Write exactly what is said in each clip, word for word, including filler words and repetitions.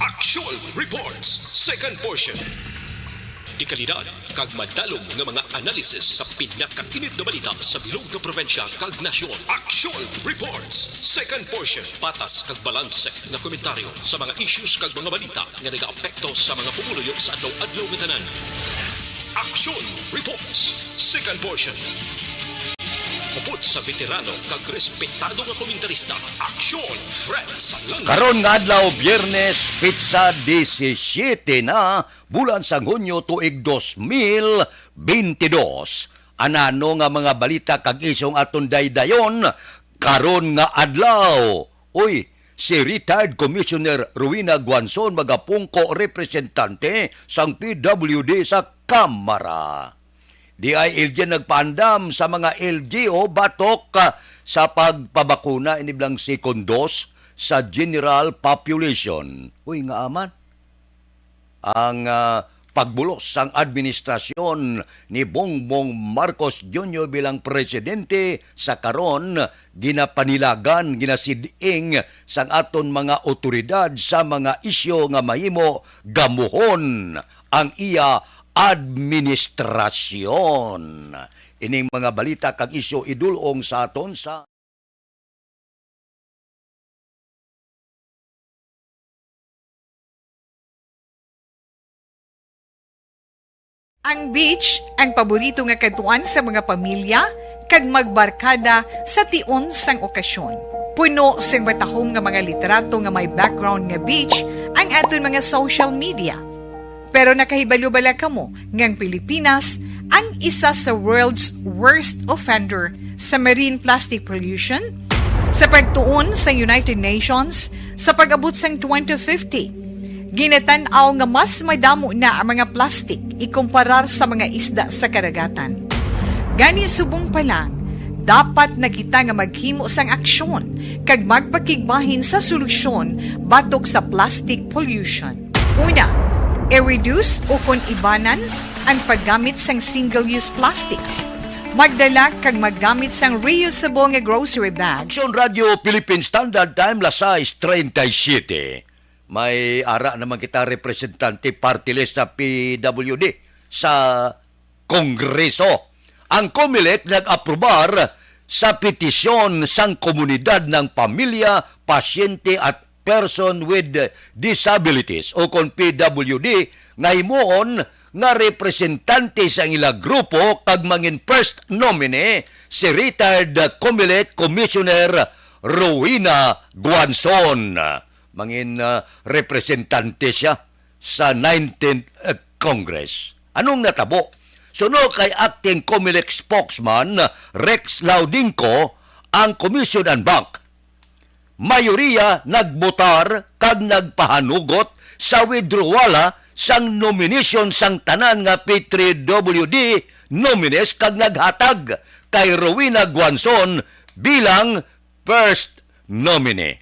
Action Reports, second portion. Dekalidad kag madalom nga mga analysis sa pinakainit nga balita sa bilog nga probinsya kag nasyon. Action Reports, second portion. Patas kag balanse nga komentaryo sa mga issues kag mga balita nga nagaapekto sa mga pumuluyo sa adlaw-adlaw nga tanan. Action Reports, second portion. Upod sa veterano kag respetado nga komentarista, Action Fred Salanga. Karon nga adlaw, Biyernes, petsa disisiete na, bulan sang Hunyo, tuig dos mil bentidós. Anano nga mga balita kag isyu ang aton daydayon karon nga adlaw? Uy, si retired Commissioner Rowena Guanzon magapungko representante sang P W D sa Kamara. D I L G nagpaandam sa mga L G U batok, ah, sa pagpabakuna ini bilang second dose sa general population. Uy, nga aman. Ang, ah, pagbulos sang administrasyon ni Bongbong Marcos Junior bilang presidente sa karon, ginapanilagan, ginasid-ing sang aton mga awtoridad sa mga isyu nga mahimo gamuhon ang iya administrasyon. Ining mga balita kag isyu idul-ong sa aton sa Ang beach, ang paborito nga kadtuan sa mga pamilya kag magbarkada sa tion sang okasyon. Puno sing matahom nga mga litrato nga may background nga beach ang aton mga social media. Pero nakahibalo bala kamo nga ang Pilipinas ang isa sa world's worst offender sa marine plastic pollution? Sa pagtuon sa United Nations, sa pag-abot sang twenty fifty, ginatan-aw nga mas madamo na ang mga plastic ikumparar sa mga isda sa karagatan. Gani, subong pa lang, dapat na kita nga maghimo sang aksyon kag magpakigbahin sa solusyon batok sa plastic pollution. Una, i-reduce o kon ibanan ang paggamit sang single-use plastics. Magdala kag maggamit sang reusable nga grocery bags. Aksyon Radio Philippine Standard Time, las sais treinta y siete. May ara naman kita representante party list sa P W D sa Kongreso. Ang Comelec nag-aprobar sa petisyon sang komunidad ng pamilya, pasyente at person with disabilities o kon P W D nga himuon nga representante sa ila grupo kag mangin first nominee si retired Comelec Commissioner Rowena Guanzon. Mangin, ah, representante siya sa nineteenth, eh, Congress. Anong natabo? Suno kay Acting Comelec spokesman Rex Laudingco, ang Commission and Bank mayoriya nagbotar kag nagpahanugot sa withdrawala sang nomination sang tanan nga P three W D nominees kag naghatag kay Rowena Guanzon bilang first nominee.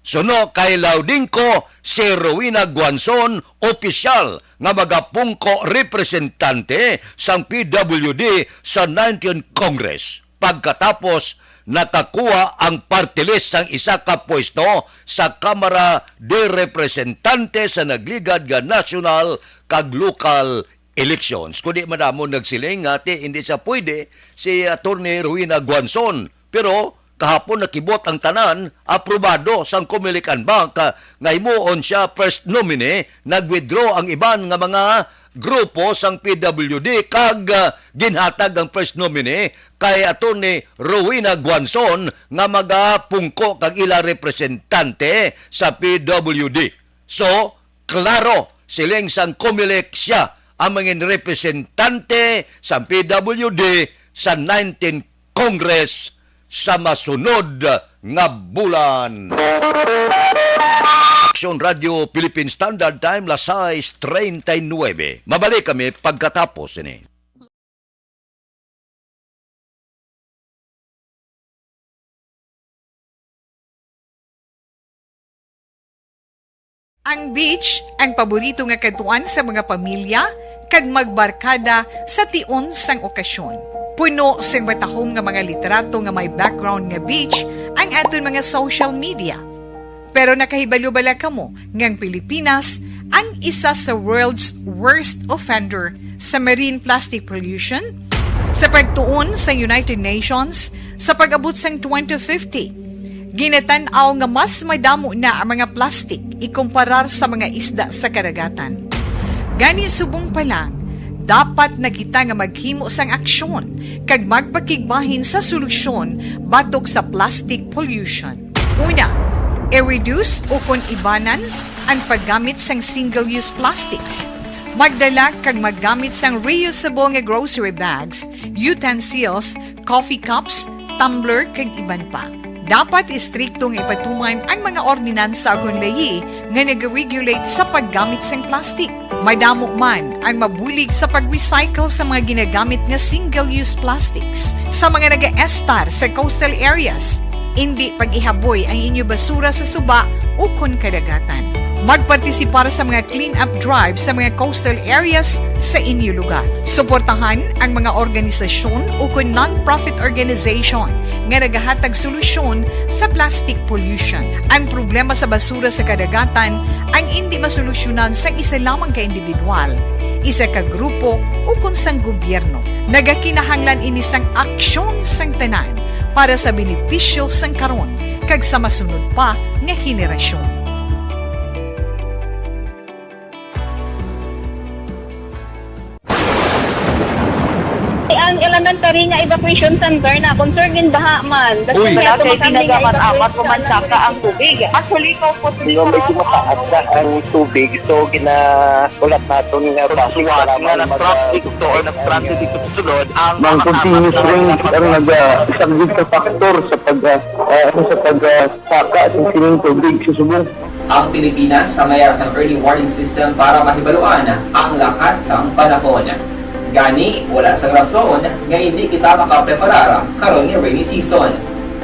Suno kay Laudingco, si Rowena Guanzon opisyal nga magapungko representante sang P W D sa nineteenth Congress, pagkatapos nakakuha ang party list sang isa ka pwesto sa Kamara de Representante sa nagligad nga nasyonal kag lokal elections. Kundi man namon nagsiling nga ti hindi sa pwede si Attorney Rowena Guanzon. Pero kahapon nakibot ang tanan, aprobado sang Comelec and Bank, ah, nga himuon siya first nominee. Nag-withdraw ang iban nga mga grupo sang P W D kag, ah, ginhatag ang first nominee kay Attorney Rowena Guanzon nga magapungko kag ila representante sa P W D. So, klaro, siling sang Comelec, siya ang mangin representante sang P W D sa nineteenth Congress sa masunod nga bulan. Aksyon Radio Philippine Standard Time, las sais treinta y nueve. Mabalik kami pagkatapos ini. Ang beach, ang paborito nga kadtuan sa mga pamilya kag magbarkada sa tion sang okasyon. Puno sing matahom nga mga litrato nga may background nga beach ang aton mga social media. Pero nakahibalo bala kamo nga ang Pilipinas ang isa sa world's worst offender sa marine plastic pollution? Sa pagtuon sa United Nations, sa pag-abot sang twenty fifty, ginatan-aw nga mas madamo na ang mga plastic ikumparar sa mga isda sa kadagatan. Gani, subong pa lang, dapat na kita nga maghimo sang aksyon kag magpakigbahin sa solusyon batok sa plastic pollution. Una, i-reduce ukon ibanan ang paggamit sang single-use plastics. Magdala kag maggamit sang reusable nga grocery bags, utensils, coffee cups, tumbler, kag iban pa. Dapat istrikto nga ipatuman ang mga ordinansa ukon layi nga nag-regulate sa paggamit sang plastic. Madamo man ang mabulig sa pag-recycle sa mga ginagamit nga single-use plastics. Sa mga nagaestar sa coastal areas, indi pag-ihaboy ang inyo basura sa suba ukon kadagatan. Magpartisipar sa mga clean-up drive sa mga coastal areas sa inyo lugar. Suportahan ang mga organisasyon ukon non-profit organization nga nagahatag solusyon sa plastic pollution. Ang problema sa basura sa kadagatan ang indi masolusyonan sang isa lamang ka individual, isa ka grupo, ukon sang gobyerno. Nagakinahanglan ini sang aksyon sang tanan para sa benepisyo sang karon kag sa masunod pa nga henerasyon. Ang elementary nga evacuation center na concern gin baha man. Uy. Wala kay tinaga man amat ko man saka ang tubig. Actually, ko po. Di ba, medyo mataas na ang tubig, so ginahulat naton nga plastic para nga mag-, nag-transit to or nag-transit dito sa sulod ang mga continuous rain ang nag-, ah, isa gid ka factor sa pag, ah, ah, ano, sa pag, ah, saka sa sining tubig sa subong. Ang Pilipinas sa mayar sang early warning system para mahibaluan ang lakat sang panahon. Gani, wala sang rason nga indi kita makapreparar karon nga rainy season.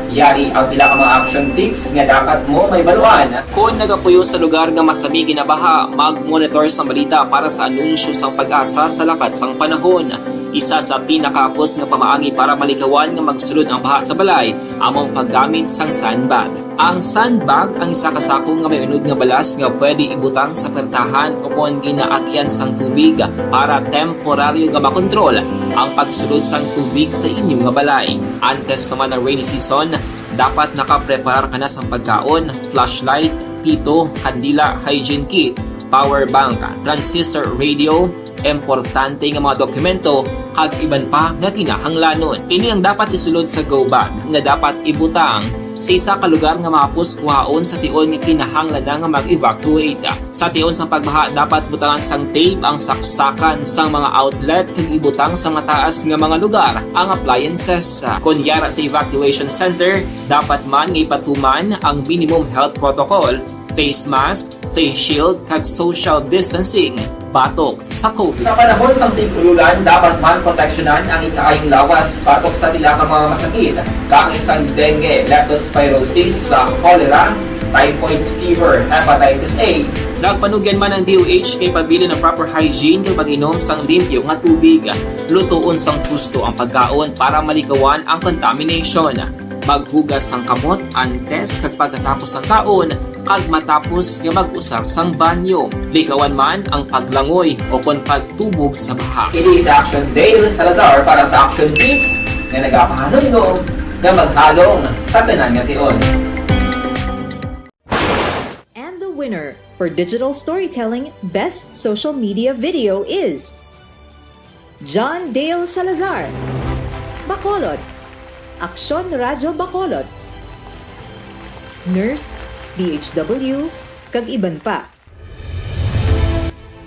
Yari ang pila ka mga action tips nga dapat mo mahibaluan. Kon nagapuyo sa lugar nga masami ginabaha, mag-monitor sang balita para sa anunsyo sang PAGASA sa lakat sang panahon. Isa sa pinakahapos nga pamaagi para malikawan nga magsulod ang baha sa balay amo ang paggamit sang sandbag. Ang sandbag ang isa ka sako nga may unod nga balas nga pwede ibutang sa pertahan ukon ginaagyan sang tubig para temporaryo nga makontrol ang pagsulod sang tubig sa inyo nga balay. Antes pa man ang rainy season, dapat nakapreparar ka na sang pagkaon, flashlight, pito, kandila, hygiene kit, power bank, transistor radio, importante nga mga dokumento, kag iban pa nga kinahanglanon. Ini ang dapat isulod sa go bag nga dapat ibutang sa isa ka lugar nga mahapos kuhaon sa tion nga kinahanglan na nga mag-evacuate. Sa tion sang pagbaha, dapat butangan sang tape ang saksakan sang mga outlet kag ibutang sa mataas nga mga lugar ang appliances. Kon yara sa evacuation center, dapat man nga ipatuman ang minimum health protocol, face mask, face shield, kag social distancing batok sa COVID. Sa panahon sang tig-ululan, dapat man proteksyonan ang ikaayong lawas batok sa pila ka mga masakit, kaangay sang dengue, leptospirosis, sa cholera, typhoid fever, hepatitis A. Nagpanugyan man ang D O H nga ipabilin ang proper hygiene kag pag-inom sang limpyo nga tubig. Lutoon sang husto ang pagkaon para malikawan ang contamination. Maghugas sang kamot antes kag pagkatapos sang kaon, kag matapos nga mag-usar sang banyo. Likawan man ang paglangoy ukon pagtubog sa baha. Ini si Action Dale Salazar para sa Action Tips nga nagapahanumdom nga maghalong sa tanan nga tion. And the winner for digital storytelling best social media video is John Dale Salazar, Bacolod, Aksyon Radyo Bacolod, Nurse, D H W, kag iban pa.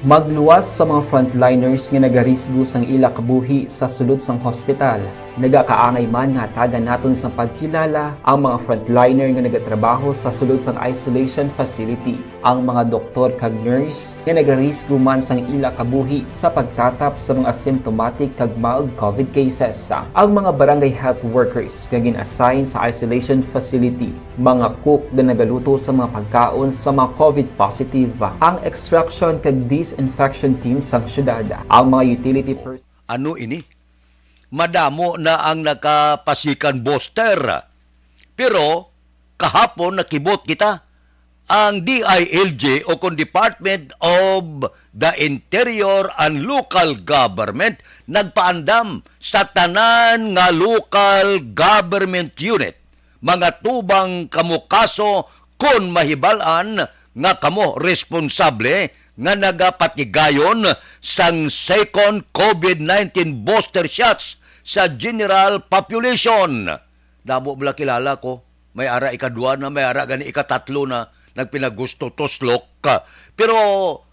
Magluwas sa mga frontliners nga nagarisgo sang ila kabuhi sa sulod sang hospital. Nagakaangay man nga hatagan naton sang pagkilala ang mga frontliner nga nagatrabaho sa sulod sang isolation facility, ang mga doktor kag nurse nga nagarisgo man sang ila kabuhi sa pagtatap sa mga asymptomatic kag mild COVID cases, ang mga barangay health workers nga gin-assign sa isolation facility, mga cook nga nagaluto sa mga pagkaon sa mga COVID positive, ang extraction kag disinfection team sang syudad, ang mga utility personnel. Ano ini? Madamo na ang nakapasikan booster. Pero kahapon nakibot kita. Ang D I L G o kon Department of the Interior and Local Government nagpaandam sa tanan nga local government unit, mga tubang kamo kaso kon mahibal-an nga kamo responsable nga nagapatigayon sang second COVID nineteen booster shots sa general population. Damo bala kilala ko. May ara ikadua na, may ara gani ikatatlo na, nagpinagusto tuslok. Pero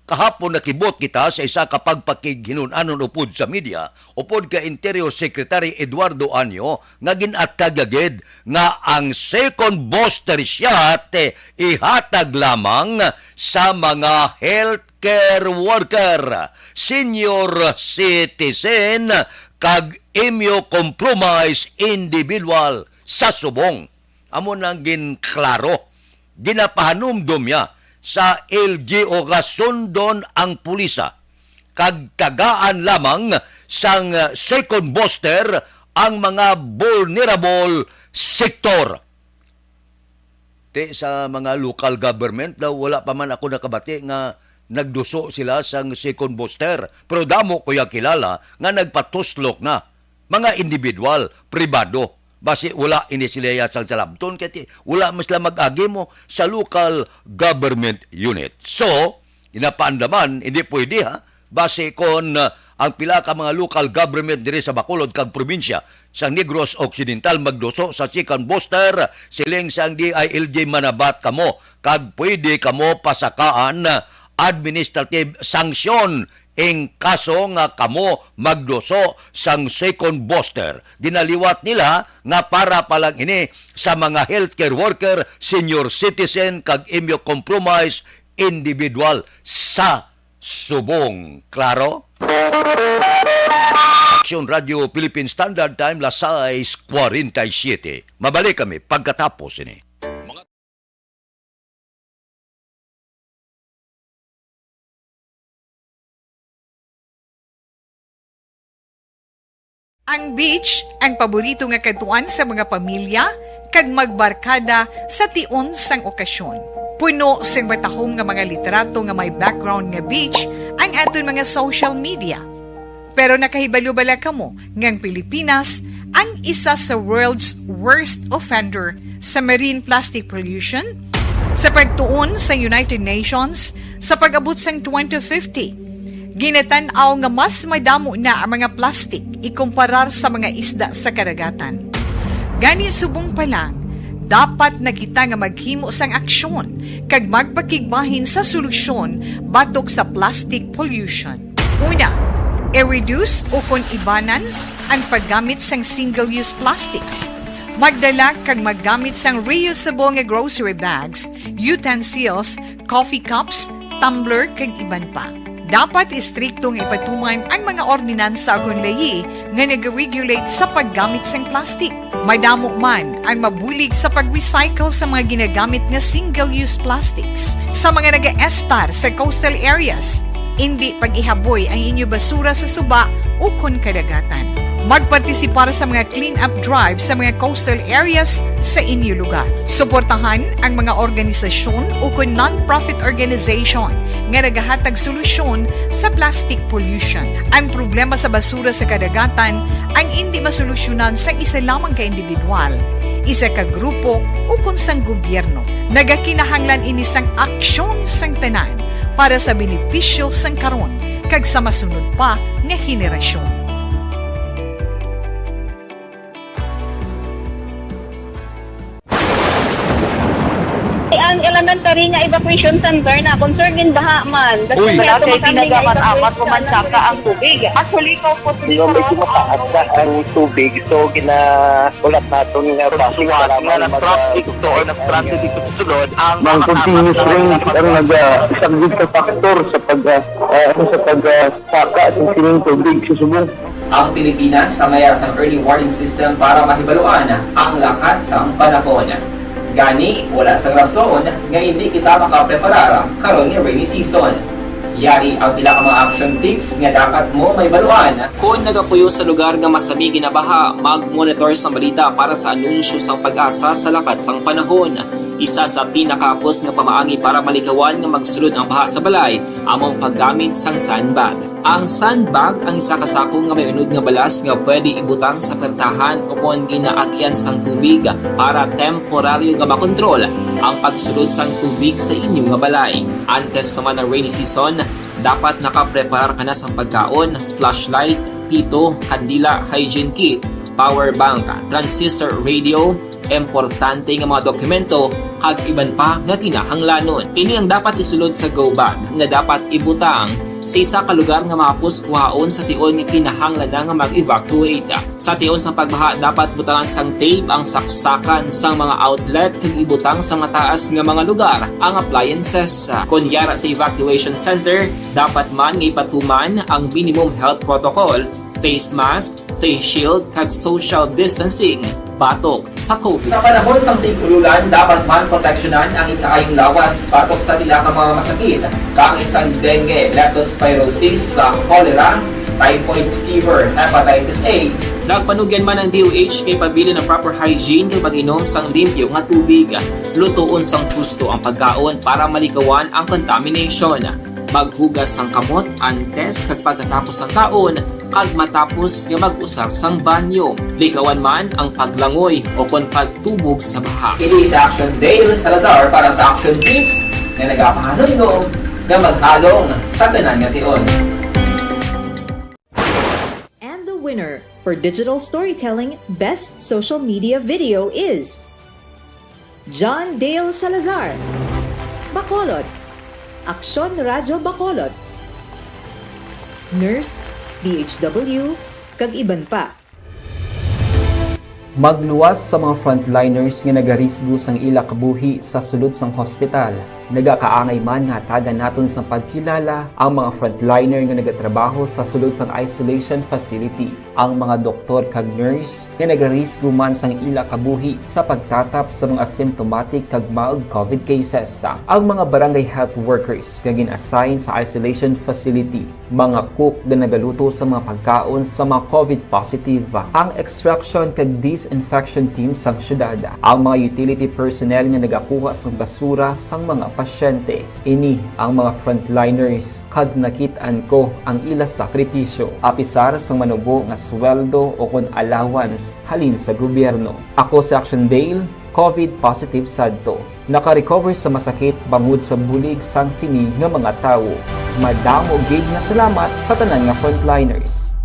kahapon nakibot kita sa isa ka pagpakighinun-anon upod sa media, upod kay Interior Secretary Eduardo Anyo, nga ginatagagid nga ang second booster shot, eh, ihatag lamang sa mga healthcare worker, senior citizen, kag immunocompromised individual sa subong. Amo nang ginklaro, ginapahanumdom niya sa L G U nga sundon ang pulisa kag tagaan lamang sang second booster ang mga vulnerable sektor. Ti sa mga local government daw, wala pa man ako nakabati nga nagduso sila sang second booster. Pero damo ko ya kilala nga nagpatuslok na. Mga individual, pribado. Basi wala ini sila ya sang salabton, kay ti, wala man sila mag-agi mo sa local government unit. So, ginapaandaman, hindi pwede, ha? Basi kon, ah, ang pila ka mga local government diri sa Bacolod kag probinsya sang Negros Occidental magduso sa second booster, siling sang D I L G, manabat kamo kag pwede kamo pasakaan administrative sanction in kaso nga kamo magduso sang second booster. Ginaliwat nila nga para pa lang ini sa mga healthcare worker, senior citizen, kag immunocompromised individual sa subong. Klaro? Action Radio Philippine Standard Time, las sais cuarenta y siete. Mabalik kami pagkatapos ini. Ang beach, ang paborito nga kadtuan sa mga pamilya kag magbarkada sa tion sang okasyon. Puno sing matahom nga mga litrato nga may background nga beach ang aton mga social media. Pero nakahibalo bala kamo nga ang Pilipinas ang isa sa world's worst offender sa marine plastic pollution? Sa pagtuon sa United Nations, sa pag-abot sang twenty fifty, ginatan-aw nga mas madamo na ang mga plastik ikumparar sa mga isda sa kadagatan. Gani, subong pa lang, dapat na kita nga maghimo sang aksyon kag magpakigbahin sa solusyon batok sa plastic pollution. Una, i-reduce ukon ibanan ang paggamit sang single-use plastics. Magdala kag maggamit sang reusable nga grocery bags, utensils, coffee cups, tumbler, kag iban pa. Dapat istrikto nga ipatuman ang mga ordinansa ukon layi nga nag-regulate sa paggamit sang plastic. Madamo man ang mabulig sa pag-recycle sa mga ginagamit nga single-use plastics. Sa mga nagaestar sa coastal areas, indi pag-ihaboy ang inyo basura sa suba ukon kadagatan. Magpartisipar sa mga clean-up drive sa mga coastal areas sa inyo lugar. Suportahan ang mga organisasyon ukon non-profit organization nga nagahatag solusyon sa plastic pollution. Ang problema sa basura sa kadagatan ang indi masolusyonan sang isa lamang ka individual, isa ka grupo, ukon sang gobyerno. Nagakinahanglan ini sang aksyon sang tanan para sa benepisyo sang karon kag sa masunod pa nga henerasyon. Ang elementary nga evacuation center na concern din baha man. Uy. Wala kay tinaga man amat ko man saka ang tubig. Actually, ko po. Medyo mataas na ang tubig, so gina-, ulat naton nga basi nga nag-traffic to or nag-transit dito sa sulod ang mga continuous rain ang naga-, isang big factor sa pag, ah, ah, sa pag, ah, saka sa sining tubig sa subong. Ang Pilipinas ang may sang early warning system para mahibaluan ang lakat sang panahon. Gani, wala sang rason nga hindi kita makapreparar karon nga rainy season. Yari ang pila ka mga action tips nga dapat mo mahibaluan. Kon nagapuyo sa lugar nga masami ginabaha, mag-monitor sang balita para sa anunsyo sang PAGASA sa lakat sang panahon. Isa sa pinakahapos nga pamaagi para malikawan nga magsulod ang baha sa balay amo ang paggamit sang sandbag. Ang sandbag ang isa ka sako nga may unod nga balas nga pwede ibutang sa pertahan o kon ginaagian sang tubig para temporaryo nga makontrol ang pagsulod sang tubig sa inyo nga balay. Antes pa man ang rainy season, dapat nakapreparar ka na sang pagkaon, flashlight, pito, kandila, hygiene kit, power bank, transistor radio, importante nga mga dokumento, kag iban pa nga kinahanglanon. Ini ang dapat isulod sa go bag nga dapat ibutang sa isa ka lugar nga mahapos kuhaon sa tion nga kinahanglan na nga mag-evacuate. Sa tion sa pagbaha, dapat butangan sang tape ang saksakan sang mga outlet kag ibutang sa mataas nga mga lugar ang appliances. Kon yara sa evacuation center, dapat man nga ipatuman ang minimum health protocol, face mask, face shield, kag social distancing batok sa COVID. Sa panahon sang tig-ululan, dapat man proteksyonan ang ikaayong lawas batok sa pila ka mga masakit, kaangay sang dengue, leptospirosis, sa cholera, typhoid fever, hepatitis A. Nagpanugyan man ang D O H kay pabilin ang proper hygiene kag pag-inom sang limpyo nga tubig. Lutoon sang husto ang pagkaon para malikawan ang contamination. Maghugas sang kamot antes kag pagkatapos sang kaon kag matapos nga mag-usar sang banyo. Likawan man ang paglangoy o kon pagtubog sa baha. Kini sa Action Dale Salazar para sa Action Tips nga nagapahanumdom nga maghalong sa tanan nga tion. And the winner for Digital Storytelling Best Social Media Video is John Dale Salazar, Bacolod, Aksyon Radyo Bacolod, Nurse, D H W, kag iban pa. Magluwas sa mga frontliners nga nagarisgo sang ila kabuhi sa sulod sang hospital. Nagakaangay man nga hatagan naton sang pagkilala ang mga frontliner nga nagatrabaho sa sulod sang isolation facility. Ang mga doktor kag nurse nga nagarisgo man sang ila kabuhi sa pagtatap sa mga symptomatic kag mild COVID cases. Ang mga barangay health workers nga gin-assign sa isolation facility, mga cook nga nagaluto sa mga pagkaon sa mga COVID positive, ang extraction kag disinfection team sang syudad, ang mga utility personnel nga nagakuha sang basura sang mga pasyente. Ini ang mga frontliners kag nakit-an ko ang ila sakripisyo, apisar sang manubo nga sweldo o kon allowance halin sa gobyerno. Ako si Action Dale, COVID positive sadto. Naka-recover sa masakit bangod sa bulig sang sini nga mga tawo. Madamo gid nga salamat sa tanan nga frontliners.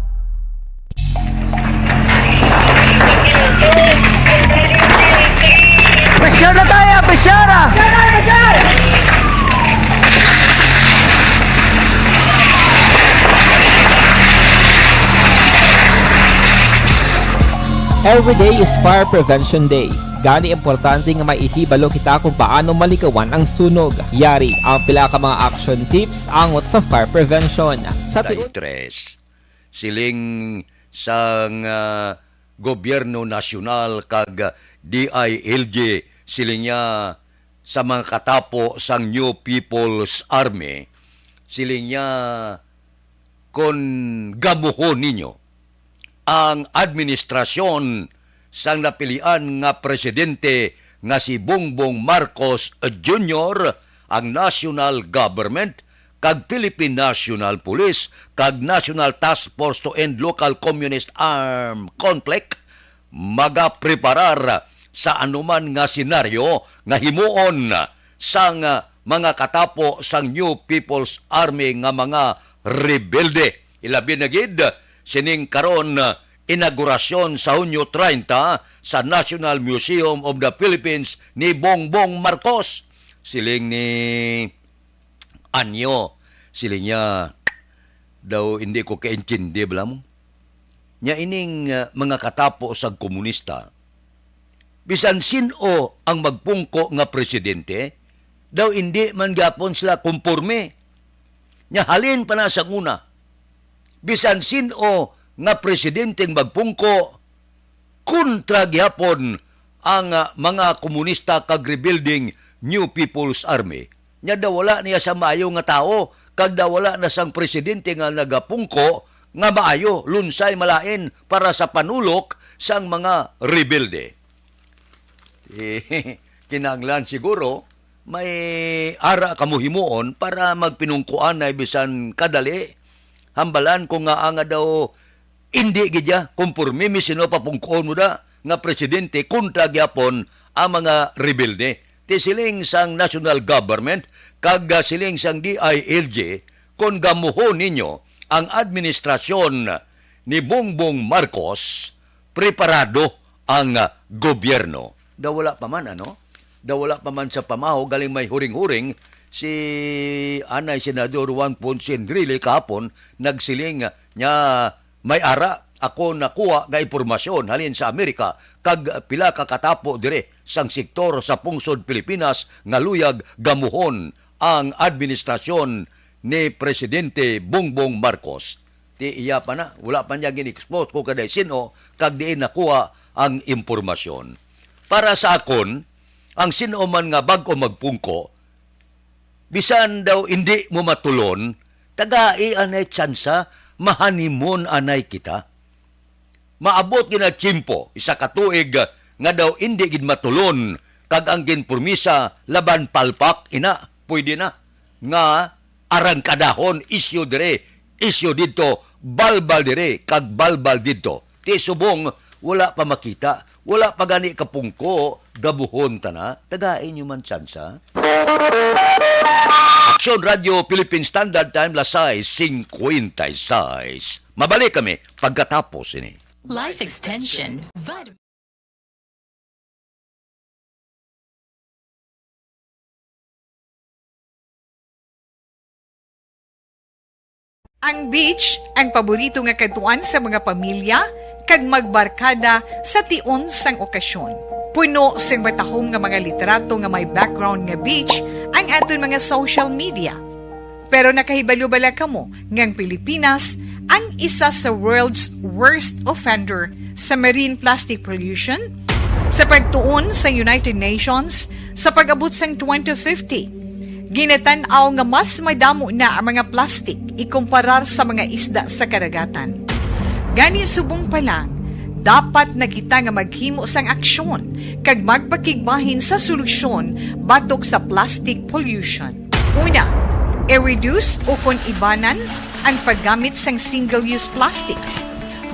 Pressure na tayo! Pressure! Every day is Fire Prevention Day. Gani importante nga maihibalo kita kung paano malikawan ang sunog. Yari ang pila ka mga action tips angot sa fire prevention. Sa tiun- Tres. Siling sang ah, gobyerno nasyonal kag D I L G, siling niya sa mga katapo sang New People's Army, siling niya, kon gamuhon ninyo ang administrasyon sang napilian nga presidente nga si Bongbong Marcos Junior, ang national government kag Philippine National Police kag National Task Force to End Local Communist Armed Conflict magapreparar sa anuman nga senaryo nga himuon sang mga katapo sang New People's Army nga mga rebelde. Ilabi na gid sining karon inaugurasyon sa Hunyo treinta sa National Museum of the Philippines ni Bongbong Marcos. Siling ni Anyo, siling niya, daw hindi ko kaintindi, bala mo. Nya ining ah, mga katapo sa komunista, bisan sin-o ang magpungko nga presidente, daw indi man gyapon sila kumporme. Nya halin pa na sa una, bisan sin-o nga presidente ang magpungko, kontra gihapon ang ah, mga komunista kag rebuilding New People's Army. Nya daw wala niya sa maayo nga tawo, kag daw wala na sang presidente nga nagapungko nga maayo, lunsay, malain para sa panulok sang mga rebelde. Eh, Kinahanglan siguro may ara kamo himuon para magpinungkuanay bisan kadali. Hambalan ko nga nga daw indi gid ya kumporme, misino papungkuon mo da nga presidente kontra gyapon ang mga rebelde. Ti siling sang national government kag, ah, siling sang D I L G, kon gamuhon ninyo ang administrasyon ni Bongbong Marcos, preparado ang, ah, gobyerno. Daw wala pa man, ano? Daw wala pa man sa pamaho, galing may huring-huring si anay Senador Juan Ponce Enrile kahapon, nagsiling nga may ara ako nakuha nga impormasyon halin sa Amerika kag pila ka katapo dire sang sektor sa pungsod Pilipinas nga luyag gamuhon ang administrasyon ni Presidente Bongbong Marcos. Ti iya pa na, wala pa niya gin-expose kung kaday sino kag diin nakuha ang impormasyon. Para sa akon, ang sino man nga bag-o magpungko, bisan daw indi mo matulon, tagai anay tsansa, mahanimon anay kita. Maabot gid ang tiyempo, isa ka tuig, nga daw indi gid matulon, kag ang ginpromisa laban palpak, ina, pwede na nga arangkadahon, isyu dire, isyu didto, balbal dire, kag balbal didto. Ti subong, wala pa makita, wala pa gani kapungko, gabuhon ta na, tagai niyo man tsansa. Aksyon Radio Philippine Standard Time, las sais cincuenta y seis. Mabalik kami pagkatapos ini. Life Extension Vitamin. Ang beach ang paborito nga kadtuan sa mga pamilya kag magbarkada sa tion sang okasyon. Puno sing matahom nga mga litrato nga may background nga beach ang aton mga social media. Pero nakahibalo bala kamo nga ang Pilipinas ang isa sa world's worst offender sa marine plastic pollution? Sa pagtuon sa United Nations, sa pag-abot sang twenty fifty, ginatan-aw nga mas madamo na ang mga plastik ikumparar sa mga isda sa kadagatan. Gani, subong pa lang, dapat na kita nga maghimo sang aksyon kag magpakigbahin sa solusyon batok sa plastic pollution. Una, i-reduce ukon ibanan ang paggamit sang single-use plastics.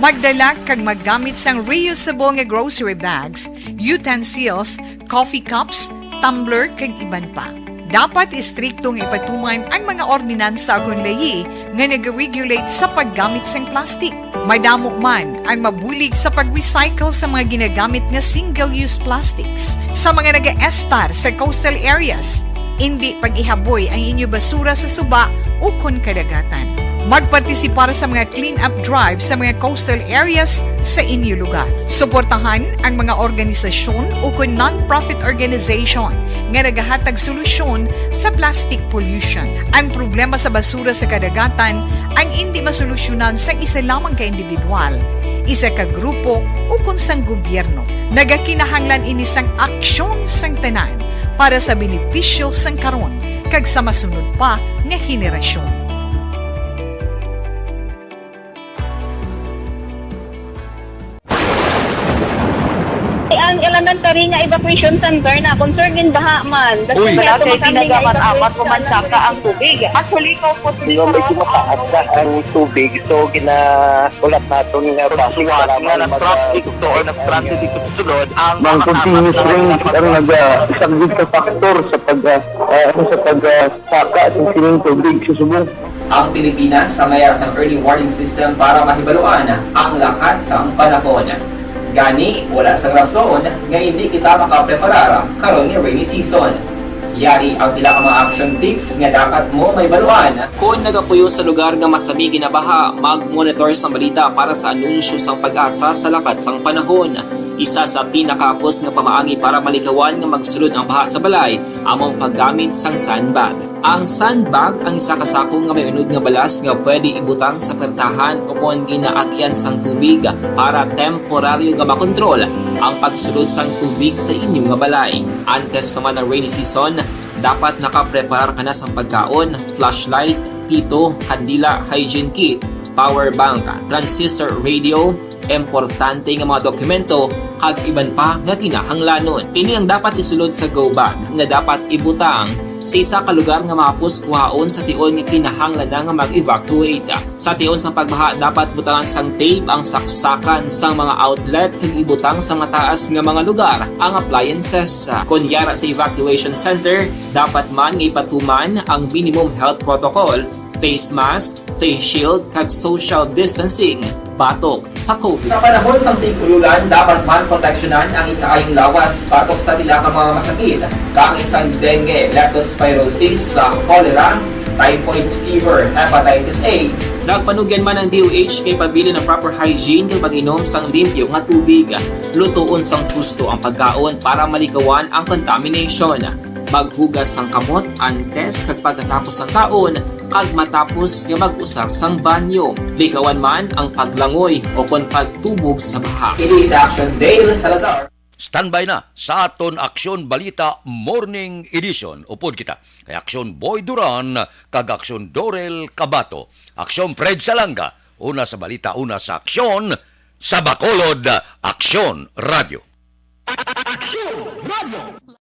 Magdala kag maggamit sang reusable nga grocery bags, utensils, coffee cups, tumbler, kag iban pa. Dapat istrikto nga ipatuman ang mga ordinansa ukon layi nga nag-regulate sa paggamit sang plastic. Madamo man ang mabulig sa pag-recycle sa mga ginagamit nga single-use plastics. Sa mga nagaestar sa coastal areas, indi pag-ihaboy ang inyo basura sa suba ukon kadagatan. Magpartisipar sa mga clean-up drive sa mga coastal areas sa inyo lugar. Suportahan ang mga organisasyon ukon non-profit organization nga nagahatag solusyon sa plastic pollution. Ang problema sa basura sa kadagatan ang indi masolusyonan sang isa lamang ka individual, isa ka grupo, ukon sang gobyerno. Nagakinahanglan ini sang aksyon sang tanan para sa benepisyo sang karon kag sa masunod pa nga henerasyon. Ang elementary nga evacuation center na concern in baha man. Uy. Wala kay ginagamat-amat ko man saka ang tubig. Actually, ko po. Di ba, medyo mataas na ang tubig, so ginahulat naton nga base nga para na mag-, nag-traffic to or nag-transit dito sa sulod ang mga continuous rain ang naga-, isang big factor sa pag, ah, ah, sa pag, ah, saka sa sining tubig sa subong. Ang Pilipinas sa mayar sang early warning system para mahibaluan ang lakat sang panahon. Gani, wala sang rason nga hindi kita makapreparar karon nga rainy season. Yari ang pila ka mga action tips nga dapat mo mahibaluan. Kon nagapuyo sa lugar nga masami ginabaha, mag-monitor sang balita para sa anunsyo sang PAGASA sa lakat sang panahon. Isa sa pinakahapos nga pamaagi para malikawan nga magsulod ang baha sa balay amo ang paggamit sang sandbag. Ang sandbag ang isa ka sako nga may unod nga balas nga pwede ibutang sa pertahan o kon ginaagyan sang tubig para temporaryo nga makontrol ang pagsulod sang tubig sa inyo nga balay. Antes pa man ang rainy season, dapat nakapreparar ka na sang pagkaon, flashlight, pito, kandila, hygiene kit, power bank, transistor radio, importante nga mga dokumento, kag iban pa nga kinahanglanon. Ini ang dapat isulod sa go bag nga dapat ibutang sa isa ka lugar nga mahapos kuhaon sa tion nga kinahanglan na nga mag-evacuate. Sa tion sang pagbaha, dapat butangan sang tape ang saksakan sang mga outlet kag ibutang sa mataas nga mga lugar ang appliances. Kon yara sa evacuation center, dapat man nga ipatuman ang minimum health protocol, face mask, face shield, kag social distancing batok sa COVID. Sa panahon sang tig-ululan, dapat man proteksyonan ang ikaayong lawas batok sa pila ka mga masakit, kaangay sang dengue, leptospirosis, sa cholera, typhoid fever, hepatitis A. Nagpanugyan man ang D O H kay pabilin ang proper hygiene kag pag-inom sang limpyo nga tubig. Lutoon sang husto ang pagkaon para malikawan ang contamination. Maghugas sang kamot antes kag pagkatapos sang kaon kag matapos nga mag-usar sang banyo. Likawan man ang paglangoy o kon pagtubog sa baha. Ini si Action Dale Salazar. Standby na sa aton Aksyon Balita Morning Edition. Upod kita kay Aksyon Boy Duran kag Aksyon Dorel Cabato. Aksyon Fred Salanga, una sa balita, una sa aksyon, sa Bacolod, Aksyon Radio. Aksyon Radio.